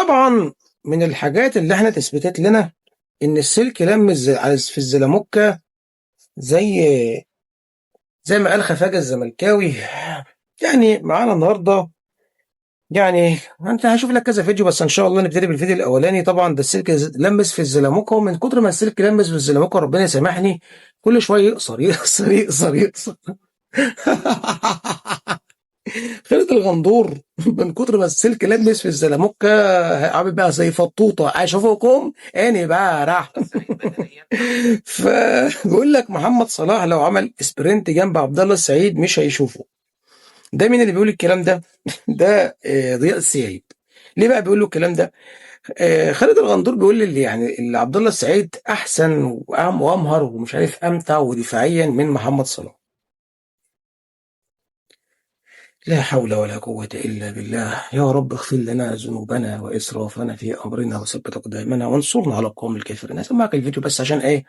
طبعا من الحاجات اللي احنا تثبتت لنا ان السلك لمس في الزلموكة، زي ما قال خفاجة الزملكاوي. يعني معانا النهارده، يعني انت هشوف لك كذا فيديو، بس ان شاء الله نبتدي بالفيديو الاولاني. طبعا ده السلك لمس في الزلموكة، ومن كتر ما السلك لمس في الزلموكة ربنا يسامحني كل شوية يقصر يقصر يقصر يقصر. خالد الغندور من كتر ما السلك لمس في الزلموكة عامل بقى زي فطوطه، اشوفكم اني بقى راح. فبيقول لك محمد صلاح لو عمل sprint جنب عبد الله السعيد مش هيشوفه. ده مين اللي بيقول الكلام ده؟ ده ضياء السعيد. ليه بقى بيقول له الكلام ده؟ خالد الغندور بيقول اللي يعني اللي عبد الله السعيد احسن وامهر ومش عارف امتع ودفاعيا من محمد صلاح. لا حول ولا قوة إلا بالله. يا رب اغفر لنا ذنوبنا وإسرافنا في أمرنا وثبت أقدامنا وانصرنا على القوم الكافرين. هسمعك الفيديو بس عشان إيه؟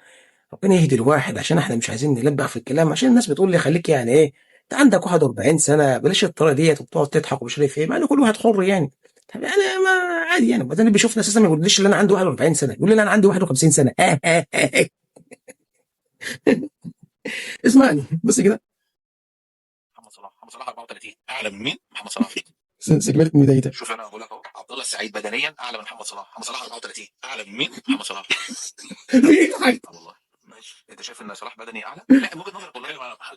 ربنا يهدي الواحد، عشان إحنا مش عايزين نلبخ في الكلام، عشان الناس بتقول لي خليك يعني إيه، أنت عندك 41 سنة بلاش الطريقة ديت وبتقعد تضحك ومش عارف إيه، مع إن كل واحد حر يعني. طب أنا ما عادي يعني، بعدين اللي بيشوفني أساسا ما يقوليش إن أنا عندي 41 سنة، يقول لي أنا عندي 51 سنة. اسمعني بس كده. محمد صلاح، محمد صلاح 34 اعلى من مين؟ محمد صلاح. سجلت من بدايتها. شوف انا بقول لك اهو، عبد الله السعيد بدنيا اعلى من محمد صلاح، محمد صلاح 34 اعلى من مين؟ محمد صلاح. بيضحك. والله ماشي، انت شايف ان صلاح بدني اعلى؟ لا من وجهه نظرك والله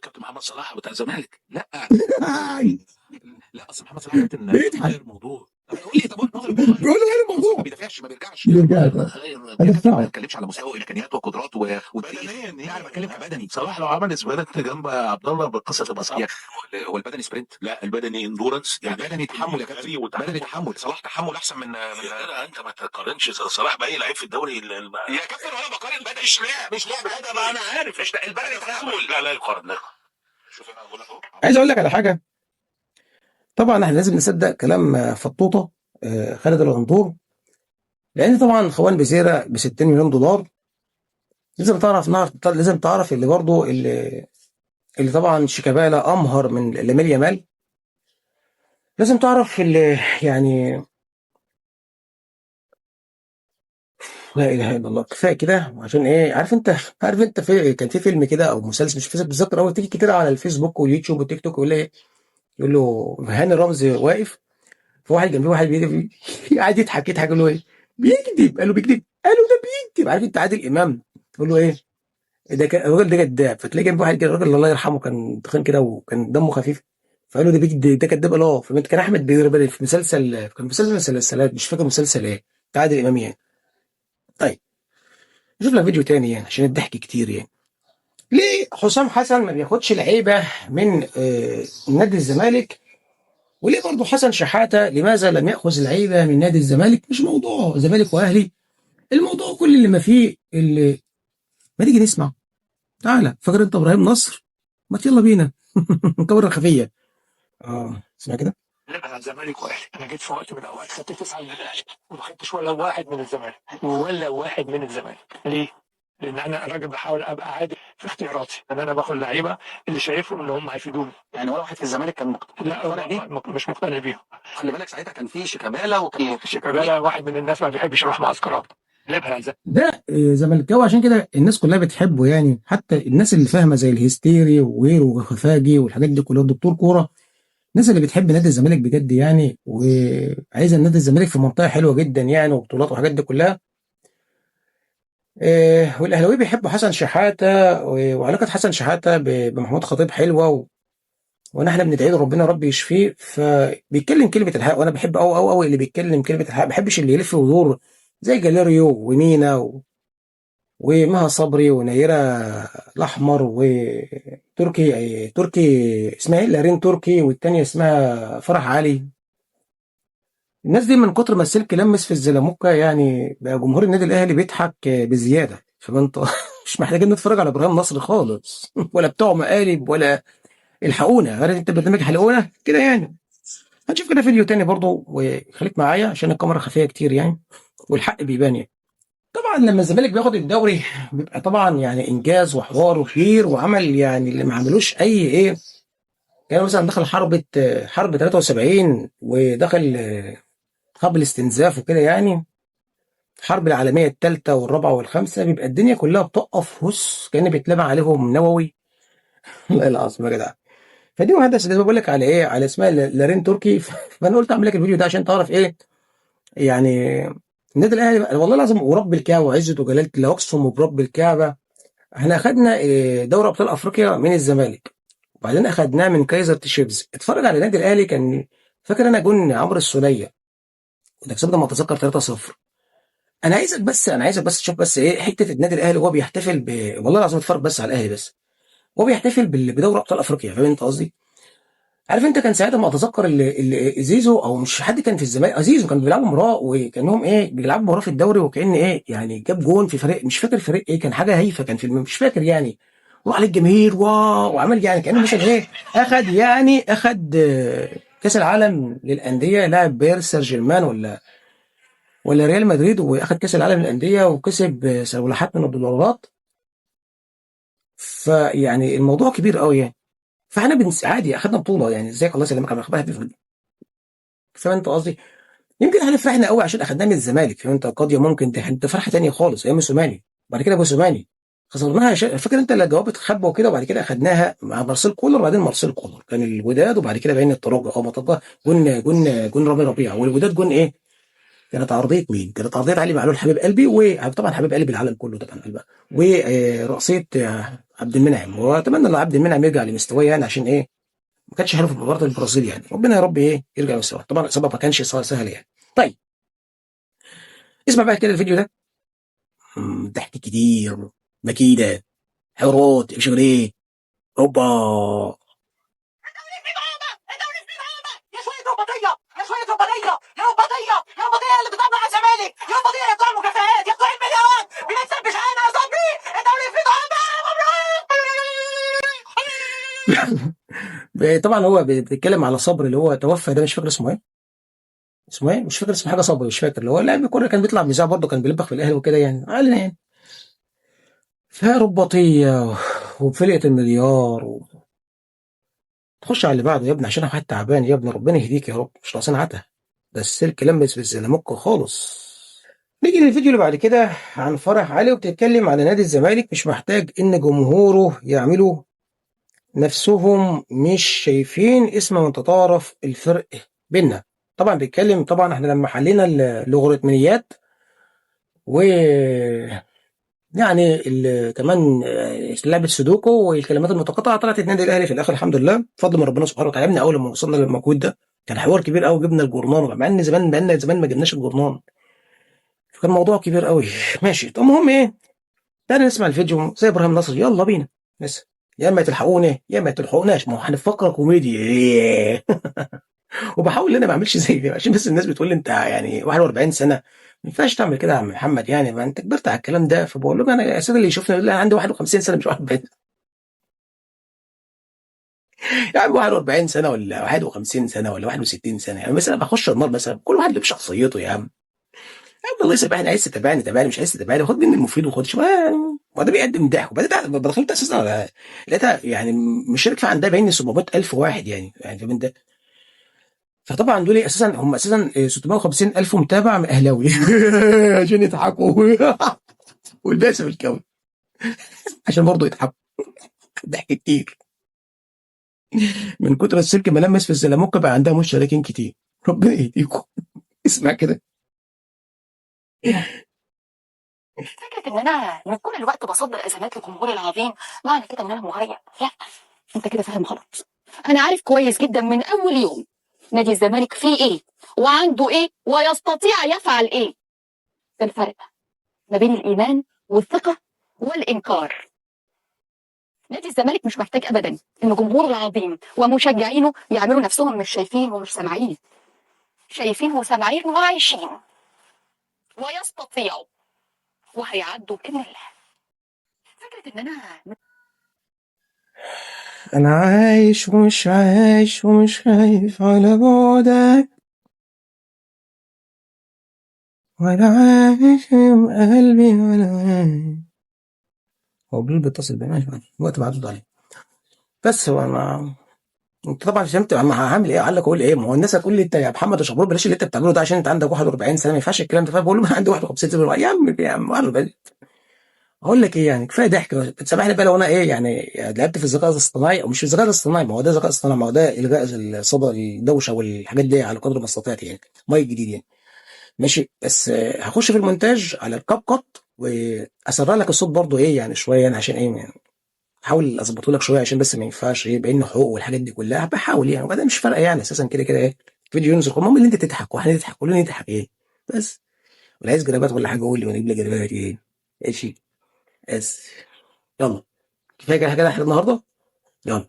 كابتن محمد صلاح بتاع الزمالك. لا لا، اصل محمد صلاح كابتن بيضحك. غير موضوع. طب قول لي، طب وجهه نظرك والله. بيقول له غير الموضوع. ما بيدافعش ما بيرجعش. بيرجعش. غير هدفعه. ما بتكلمش على مستوى امكانيات وقدرات بدنيا. لا انا بتكلم كبدني. صلاح لو عمل sprint جنب عبد الله بالقصة تبقى صعبة. هو البدني sprint؟ لا البدني endurance يعني، البدني تحمل يا كابتن، بدني تحمل. صلاح تحمل احسن من لا انت ما تقارنش صلاح باي لعيب في الدوري يا كابتن وانا بقارن بدني، مش لاعب مش لاعب لا ما انا عارف مش البدني تحمل. لا لا يقارن، لا يقارن. شوف انا بقول لك اهو، عايز اقول لك على حاجة. طبعا احنا لازم نصدق كلام فطوطه خالد الغندور، لان طبعا خوان بيزيرا ب 60 مليون دولار. لازم تعرف، لازم تعرف اللي برضه اللي طبعا شيكابالا امهر من لامين يامال. لازم تعرف اللي يعني لا اله الا الله. كفاية كده عشان ايه؟ عارف انت، عارف انت في كان في فيلم كده او مسلسل مش فاكر بالظبط، الاول تيجي كتير على الفيسبوك واليوتيوب والتيك توك، يقول ايه؟ يقول له هاني رمزي واقف، فواحد جنبيه واحد بيجي قاعد يضحك يضحك، يقول له ايه؟ بيكذب. قال له بيكذب، قال له ده بيكذب. عارف انت عادل امام يقول له ايه؟ ده كان الراجل ده كذاب. فتلاقي جنبه واحد كده الراجل الله يرحمه كان تخين كده وكان دمه خفيف، فقال له ده بيكذب ده كذاب. قال اه. فانت كان احمد بيربل في مسلسل، كان مسلسل مسلسلات مش فاكر مسلسل ايه بتاع عادل امام يعني. طيب نشوف لك فيديو تاني يعني عشان الضحك كتير يعني. ليه حسام حسن ما بياخدش لعيبة من نادي الزمالك؟ وليه برضه حسن شحاته لماذا لم ياخذ لعيبة من نادي الزمالك؟ مش موضوع زمالك واهلي، الموضوع كل اللي ما فيه اللي ما تيجي نسمع. تعالى فاكر انت ابراهيم نصر؟ ما يلا بينا. الكاميرا الخفية. اسمع كده. انا زمالك واهلي، انا جيت في وقت من الاوقات خدت 9 من الاهلي وما خدتش ولا واحد من الزمالك، ولا واحد من الزمالك. ليه؟ لان انا راجل بحاول ابقى عادل في اختياراتي، ان انا باخد لعيبة اللي شايفهم ان هم هيفيدوني. يعني ولا واحد في الزمالك كان لا بيه؟ مش مقتنع بيهم. خلي بالك ساعتها كان في شيكابالا وكان شيكابالا واحد من الناس ما بيحبش يروح معسكرات. لعبها ده زملكاوي، عشان كده الناس كلها بتحبه يعني، حتى الناس اللي فاهمه زي الهستيري وغيره وخفاجي والحاجات دي كلها، دكتور كورة، الناس اللي بتحب نادي الزمالك بجد يعني، وعايزه نادي الزمالك في منطقة حلوة جدا يعني، وبطولات والحاجات دي كلها. والاهلاويه بيحبوا حسن شحاته، وعلاقة حسن شحاته بمحمود خطيب حلوة، ونحن بندعي له ربنا رب يشفيه. فبيتكلم كلمة الحق، وانا بحب قوي قوي قوي اللي بيتكلم كلمة الحق، ما بحبش اللي يلف ويدور زي جاليريو ومينا ومها صبري ونيرة الأحمر وتركي، تركي اسمها ايه؟ لارين تركي، والتانية اسمها فرح علي. الناس دي من كتر ما السلك لمس في الزلموكة يعني بقى جمهور النادي الأهلي بيضحك بزيادة. فانت مش محتاجين نتفرج على إبراهيم نصر خالص ولا بتوع مقالب ولا الحقونا، عارف انت برنامج حلقونا كده يعني. هنشوف كده فيديو تاني برضو، وخليك معايا عشان الكاميرا خفية كتير يعني والحق بيبان يعني. طبعا لما الزمالك بياخد الدوري بيبقى طبعا يعني انجاز وحوار وخير وعمل يعني اللي ما عملوش اي ايه. يعني مثلا دخل حرب 73 ودخل حرب الاستنزاف وكده يعني، الحرب العالمية الثالثة والرابعة والخامسة، بيبقى الدنيا كلها بتقف هس كأن بيتلمع عليهم نووي. والله العظيم يا جدع. فدي واحدة بس بقول لك على ايه، على اسمها لارين تركي. فانا قلت اعمل لك الفيديو ده عشان تعرف ايه يعني النادي الاهلي. والله العظيم ورب الكعبة وعزه وجلالة الله، اقسم برب الكعبة، احنا اخذنا دوري ابطال افريقيا من الزمالك، وبعدين اخذناه من كايزر تشيفز. اتفرج على النادي الاهلي، كان فاكر انا جون عمرو السوليه ده كسبنا ما اتذكر 3-0. انا عايزك بس تشوف بس ايه حتة النادي الاهلي وهو بيحتفل والله العظيم اتفرج بس على الاهلي بس وهو بيحتفل بدوري ابطال افريقيا. فاهم انت قصدي؟ عارف انت كان ساعتها ما اتذكر اللي زيزو او مش حد كان في الزمالك، زيزو كان بيلعبوا مباراة وكانهم ايه بيلعبوا مباراة في الدوري، وكان ايه يعني جاب جون في فريق مش فاكر فريق ايه، كان حاجة هايفة، كان في مش فاكر يعني، وراح عليه الجماهير wow وعمل يعني كانه مثلا ايه اخد يعني اخد كاس العالم للاندية، لاعب باريس سان جيرمان ولا ريال مدريد، واخد كاس العالم للاندية وكسب سولحات من الدولارات. فيعني الموضوع كبير قوي يعني. فاحنا عادي اخدنا بطوله يعني، ازيك الله يسلمك على اخبار. فاهم انت قصدي؟ يمكن احنا فرحنا قوي عشان اخدناه من الزمالك، فاهم انت قضية ممكن انت فرحه ثانية خالص ايام موسيماني، بعد كده موسيماني خسرناها فاكر انت اللي جواب اتخبى وكده، وبعد كده اخدناها مع مارسيل كولر، وبعدين مارسيل كولر كان الوداد، وبعد كده بين الترجي او مطبه جون جون جون رامي ربيعة، والوداد جون ايه؟ كانت عرضية مين؟ كانت عرضية علي معلول حبيب قلبي، وطبعا حبيب قلبي العالم كله طبعا قلبه، ورأسيه عبد المنعم. واتمنى ان عبد المنعم يرجع لمستواه يعني، عشان ايه؟ ما كانش حلو في مباراة البرازيل يعني، ربنا يا رب ايه يرجع لمستواه. طبعا الاصابة ما كانش سهل يعني. طيب اسمع بقى كده الفيديو ده، ضحك كتير، مكيده، حوارات، شغل ايه، اوبا. يا شوية رباطيه، يا شوية رباطيه، يا رباطيه، يا رباطيه اللي بتلعب مع الزمالك، يا رباطيه يا بتوع المكافآت، يا بتوع المليارات، بنكسب بشقانا يا صبري، الدوري في مبروك. طبعا هو بيتكلم على صبري اللي هو توفى ده، مش فاكر اسمه ايه، اسمه ايه مش فاكر اسمه، حاجة صبري مش فاكر، اللي هو لاعب كورة كان بيطلع مذيع برضه، كان بيلبخ في الاهلي وكده يعني، علينا يعني. فرباطيه وبفلقه المليار تخش على اللي بعده يا ابني، عشان انا واحد تعبان يا ابني، ربنا يهديك يا رب، مش ناقصين عتا، ده السلك لمس في الزلموك خالص. نيجي للفيديو اللي بعد كده عن فرح علي، وبتتكلم على نادي الزمالك مش محتاج ان جمهوره يعملوا نفسهم مش شايفين اسم من تطارف الفرق بينا. طبعا بيتكلم، طبعا احنا لما حلينا اللوغاريتميات و يعني كمان لعبه سودوكو والكلمات المتقاطعه، طلعت النادي الاهلي في الاخر الحمد لله بفضل من ربنا سبحانه وتعالى. اول لما وصلنا للمجهود ده كان حوار كبير قوي، جبنا الجورنان، مع ان زمان بقالنا زمان ما جبناش الجورنان، فكان موضوع كبير قوي. ماشي، طب المهم ايه، تعالى نسمع الفيديو زي ابراهيم نصر، يلا بينا بس، يا اما تلحقوني يا ما تلحقوناش، ما هو هنفكر كوميدي. وبحاول ان انا ما اعملش زي ده، عشان بس الناس بتقول لي انت يعني 41 سنة ما ينفعش تعمل كده يا عم محمد، يعني ما انت كبرت على الكلام ده. فبقول لهم انا يا سيدي اللي يشوفني يقول لي انا عندي 51 سنة مش 41، يا عم 41 سنة ولا 51 سنة ولا 61 سنة يعني، مثلا بخش النار مثلا، كل واحد له بشخصيته يا عم. يا عم الله يسامحني، عايز تتابعني تابعني، مش عايز تتابعني خد مني المفيد وخد شوية، وده بيقدم ضحك. وبعدين دخلت اساسا لقيتها يعني مشترك في عندها باين 700,000 واحد يعني فاهم انت. فطبعا دول اساسا هم اساسا 650,000 متابع من اهلاوي عشان يضحكوا، والباقي زملكاوي عشان برضه يضحكوا. ضحك كتير من كتر السلك ملمس في الزلموكه بقى عندها مشتركين كتير. ربنا يهديكم. اسمع كده. فكرة ان انا من كل الوقت بصدر ازمات للجمهور العظيم معنى كده ان انا مغيب، لا انت كده فاهم غلط. انا عارف كويس جدا من اول يوم نادي الزمالك فيه ايه وعنده ايه ويستطيع يفعل ايه. ده الفرق ما بين الايمان والثقة والانكار. نادي الزمالك مش محتاج ابدا ان جمهوره العظيم ومشجعينه يعملوا نفسهم مش شايفين ومش سامعين. شايفين وسامعين وعايشين ويستطيعوا وهيعدوا باذن الله. فكرة ان انا عايش ومش عايش ومش خايف على بعدك، ولا عايش في قلبي ولا عايش. هو بلول بيتصل بيا، ماشي ماشي وقت بعد عليه، بس هو ما انت طبعا فهمت انا هعمل ايه، اعلق اقول ايه؟ ما هو الناس هتقول لي انت يا محمد الشبور بلاش اللي انت بتعمله ده عشان انت عندك 41 سنة، ما ينفعش الكلام ده. فبقول لهم عندي 51 سنه. يا عم يا عم 41، اقول لك ايه يعني، كفاية ضحك. تسامحني بقى لو انا ايه يعني لعبت في الذكاء الاصطناعي او مش في الذكاء الاصطناعي، ما هو ده ذكاء اصطناعي، ما هو ده الغاء الصدى الدوشة والحاجات دي على قدر ما استطعت يعني، مايك جديد يعني ماشي. بس هخش في المونتاج على ال CapCut واسرع لك الصوت برضو ايه يعني شوية يعني، عشان ايه يعني احاول اظبطه لك شوية عشان بس ما ينفعش ايه بين حقوق والحاجات دي كلها، بحاول يعني. وبعدين مش فارقه يعني اساسا كده كده ايه فيديو ينزل، المهم اللي انت تضحك واحنا نضحك كلنا نضحك ايه بس. ولا عايز جرابات ولا حاجة قول لي ونجيب لك جرابات ايه ماشي بس. يلا كفاية كده كده احنا النهارده. يلا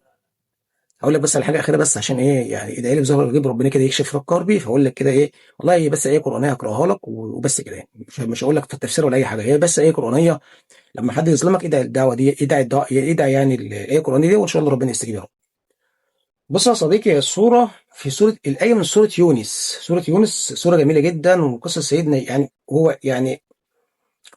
هقول لك بس على حاجة اخيرة بس عشان ايه يعني ادعي لي بظهر الغيب ربنا كده يكشف كربي. فاقول لك كده ايه والله، بس ايه قرانية هقراها لك وبس كده يعني، مش هقول لك في التفسير ولا اي حاجه، هي بس ايه قرانية. لما حد يظلمك ادعي الدعوة دي، ادعي الدعاء، ادعي يعني الايه القرانية دي، وان شاء الله ربنا يستجيب يا رب. بص يا صديقي، الصورة في سورة الايه من سورة يونس. سورة يونس سورة جميلة جدا، وقصة سيدنا يعني هو يعني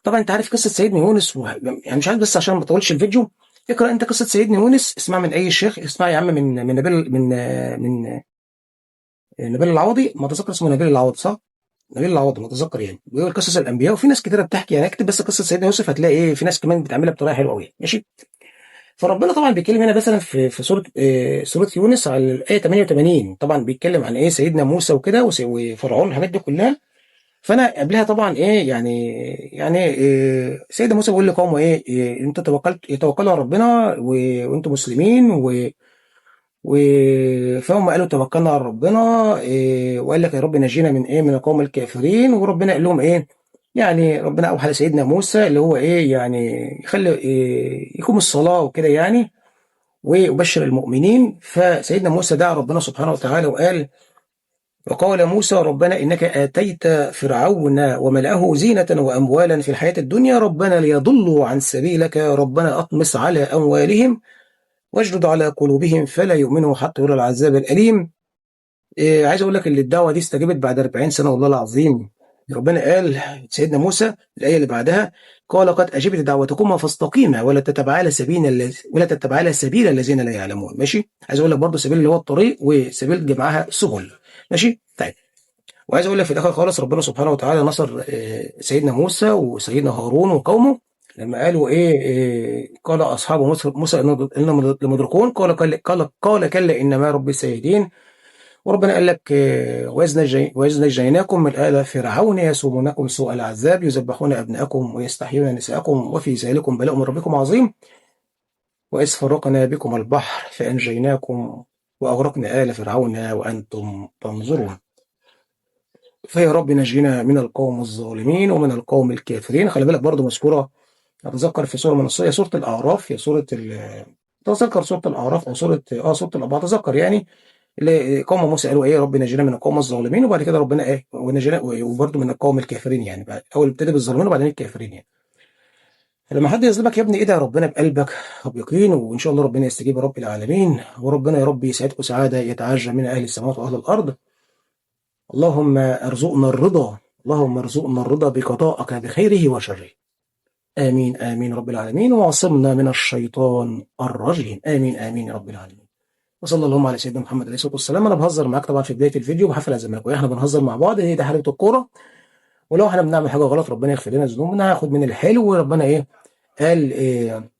طبعا انت عارف قصة سيدنا يونس يعني مش عارف، بس عشان ما اطولش الفيديو اقرا انت قصة سيدنا يونس، اسمع من اي شيخ، اسمع يا عم من نبيل، من نبيل العوضي، ما اتذكر اسمه نبيل العوضي صح؟ نبيل العوضي ما اتذكر يعني، بيقول قصص الانبياء، وفي ناس كتيرة بتحكي يعني، اكتب بس قصة سيدنا يوسف هتلاقي ايه في ناس كمان بتعملها بطريقة حلوة قوي ماشي. فربنا طبعا بيتكلم هنا مثلا في سورة سورة يونس على الايه 88، طبعا بيتكلم عن ايه سيدنا موسى وكده وفرعون والحاجات دي كلها. فانا قبلها طبعا ايه يعني إيه سيدنا موسى بيقول لقومه ايه انتوا توكلت يتوكلوا على ربنا وانتوا مسلمين فهم قالوا توكلنا على ربنا إيه، وقال لك يا رب نجينا من ايه من القوم الكافرين. وربنا قال لهم ايه يعني ربنا اوحى لسيدنا موسى اللي هو ايه يعني يخلي إيه يقوم الصلاة وكده يعني ويبشر المؤمنين. فسيدنا موسى دعا ربنا سبحانه وتعالى وقال: وقال موسى ربنا إنك آتيت فرعون وملأه زينة وأموالا في الحياة الدنيا ربنا ليضلوا عن سبيلك ربنا أطمس على أموالهم واشدد على قلوبهم فلا يؤمنوا حتى يروا العذاب الأليم. إيه عايز أقول لك إن الدعوة دي استجابت بعد 40 سنة والله العظيم. ربنا قال سيدنا موسى الآية اللي بعدها: قال قد أجبت دعوتكما فاستقيما ولا تتبعا سبيل ولا تتبعا سبيل الذين لا يعلمون. ماشي، عايز أقول لك برضه سبيل اللي هو الطريق، وسبيل جمعها سبل. ماشي طيب، وعايز اقول لك في الاخر خالص ربنا سبحانه وتعالى نصر سيدنا موسى وسيدنا هارون وقومه لما قالوا ايه قال اصحاب موسى انهم لمدركون، قال قال قال كلا انما ربي سيهدين. وربنا قال لك واذ نجيناكم من آل فرعون يسومونكم سوء العذاب يذبحون ابناءكم ويستحيون نساءكم وفي ذلكم بلاء من ربكم عظيم. واذ فرقنا بكم البحر فانجيناكم وأغرقنا آل فرعون وأنتم تنظرون. فيا رب نجينا من القوم الظالمين ومن القوم الكافرين. خلي بالك برضو مذكورة أتذكر في سورة من السورة، سورة الأعراف، يا سورة أتذكر سورة الأعراف أو سورة سورة الأعراف أتذكر يعني، اللي قوم موسى قالوا إيه رب نجينا من القوم الظالمين، وبعد كده ربنا إيه ونجينا وبرضو من القوم الكافرين يعني، بعد أول ابتدى بالظالمين وبعدين الكافرين يعني. لما حد يظلمك يا ابني ادعي ربنا بقلبك وبيقين، وان شاء الله ربنا يستجيب رب العالمين. وربنا يا رب يسعدكم سعادة يتعجب من اهل السماوات واهل الارض. اللهم ارزقنا الرضا، اللهم ارزقنا الرضا بقضائك بخيره وشره. امين امين رب العالمين. وعصمنا من الشيطان الرجيم. امين امين يا رب العالمين. وصلى اللهم على سيدنا محمد عليه الصلاة والسلام. انا بهزر معاك طبعا في بداية الفيديو وبحفل على زمايلكم، احنا بنهزر مع بعض، هي ده حاله الكورة. ولو احنا بنعمل حاجة غلط ربنا يغفر لنا ذنوبنا، هاخد من الحلو. وربنا ايه قال إيه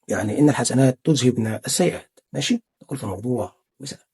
يعني إن الحسنات تذهبن السيئات. ماشي، ندخل في الموضوع وسلام.